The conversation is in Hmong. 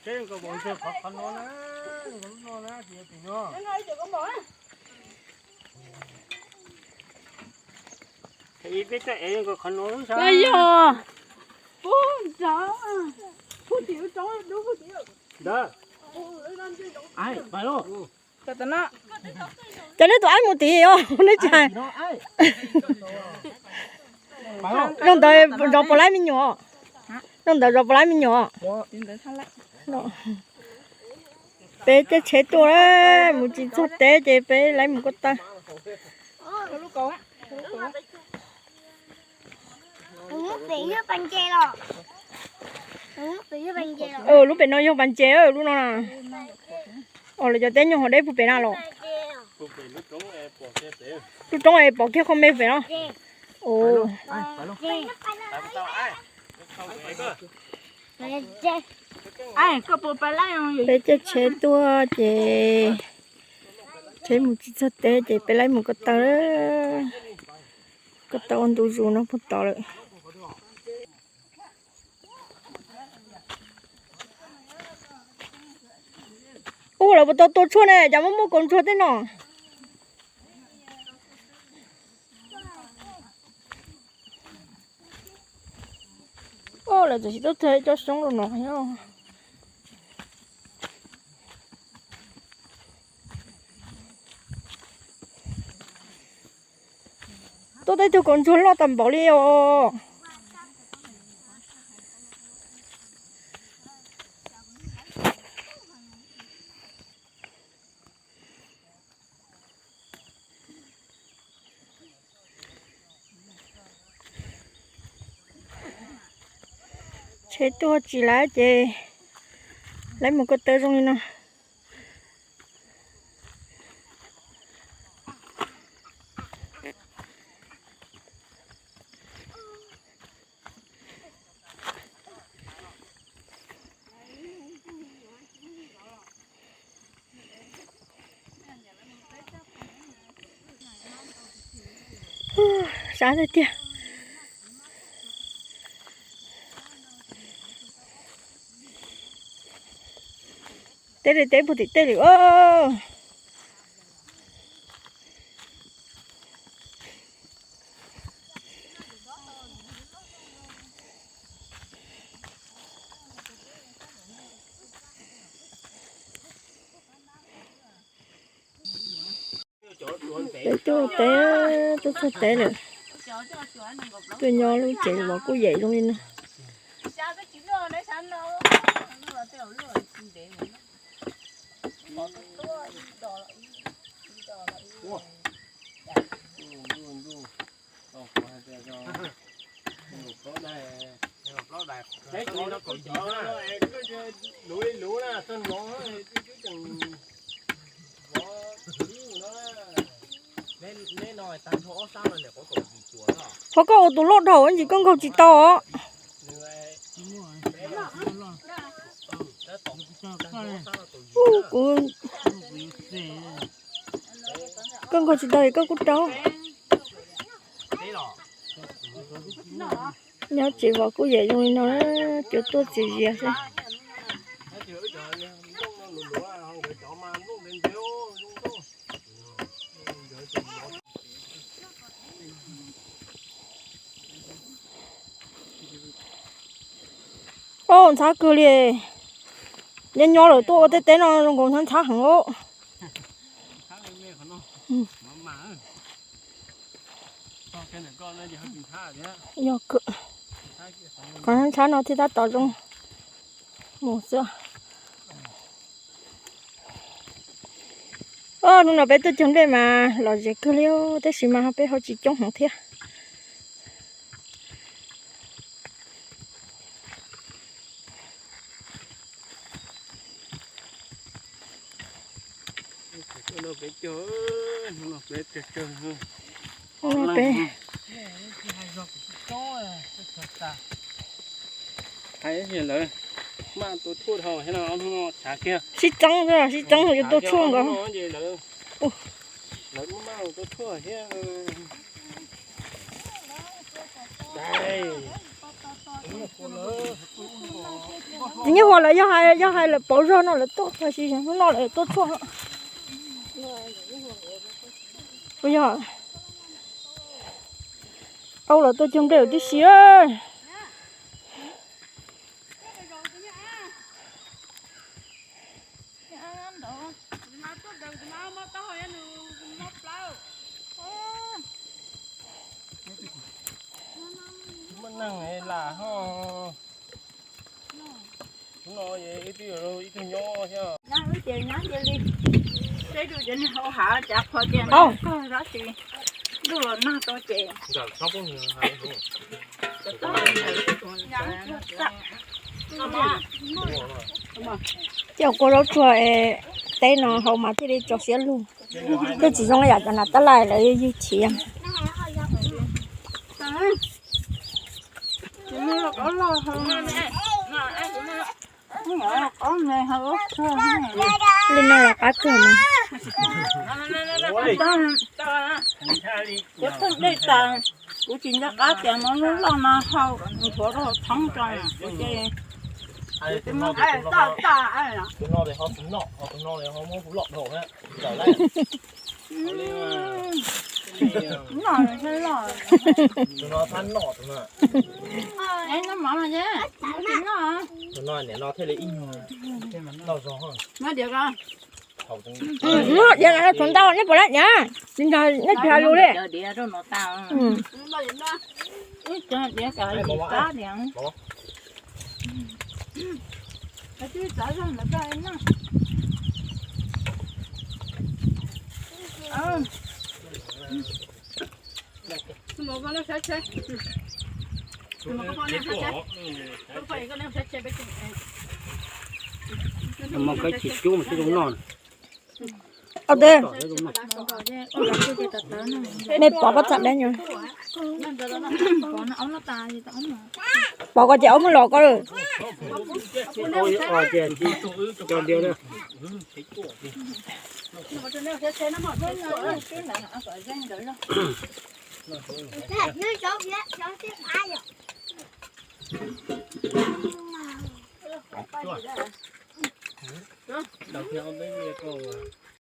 Peb nkaus npau ntawd qhov, qhov no na, nkaus lub no na, ces yog pem no. Peb txoj ev nkaus qhov no lub sab. Yog. Ntawd. Cov nej tus aib mus tid os, nej tsis hais. Zoo ntawd zov puas laib me nyuam? Zoo ntawd zov puas laib me nyuam? Peb caij tsheb tuaj, mus tsis txog teb ces peb laib mus ko taw. Lub pem no yog pas ntses, lub no na. Os, lawv cov teb nyuag hauv deb puag pem na los? Lub roob es pom kiag qhov me pem no. Peb caij tsheb tuaj ces tsheb mus tsis txog teb ces peb laib mus ko taw. Ko taw ua ntu zus no puag tod lawm. Ub, lawv puas tau tua tshuaj ne, cas muaj muaj kaus ntsuag tej no. Lawv txawm tsis tau tag cov xyoob rau no. Tuaj tej tug kaus ntsuag loj tas npaum li os. Tsheb tuaj tsis lawm ces laib mus ko taw zoo li no. Sab tiag tiag. Teb li teb puag tim tej li os. Peb tuaj teb, tuaj txog teb lawm. Tuaj nyob lub tsev vov kuj yem zoo li no. Qhov koj ua tus loj dhau ntsis koj nkaug tsis tau os. Kuv, koj nkaug tsis tau es koj kuj rau. Nyob tsev vov kuj yem zoo li no, cua tuaj txias zias xwb. Au, ntxhab kawg li. Nyob nyob lawm tuaj ua tej teb no zoo nkaus ntxhab ntxhab heev os. Yog kawg, qhov ntxhab no thiaj tab tom zoo mus xwb. Os, hnub no peb tuaj cog nplej mas lom zem kawg li, tab sis mas peb hau tsis coob heev thiab. Peb sib txeeb, sib txeeb yuav tua tshuaj nkaus. Nyob hauv lawv yog hais, yog hais lawv pauv zog no lawv tuaj, tab sis hnub no lawv tuaj tshuaj. Ua yog, au los tuaj cog nplej tib si. Muaj neeg lam ho. Hnub no ib tug ib tug nyob thiab. Seb tus cov niag hauv hav cav qhuav tias nws kawg tab sis ntuj los nag tau ces. Ces kua zaub tsuag es teb no haus mas thiaj li tso siab lug. Twb tsis zoo yam cov nas tab laj lawv ywg chim. Li no los qab kawg mas. Kuv theej dej tas, kuv tsis nco qab tias muab lub loj no hau nthuav rau hauv thoob tso, kuv ces. Tus no es ho tsis noj, ho tus no es ho muab kuv loj dhau na. Noj thiaj loj. Tus no thab noj tus no. Es noj mov mas ces tsis noj. Tus no niam no thiaj li ib nyuag noj zog. Noj diav ko. Noj diav no tsuav ntau nej puas lab nyav, tsis nrog nej tsis hais lus li. Mus kawg tsis cub mas tsis zoo noj. Nej pov koj txham dab nyo. Pov koj ces ob muab los koj. Dau thiab ob peb liag koj.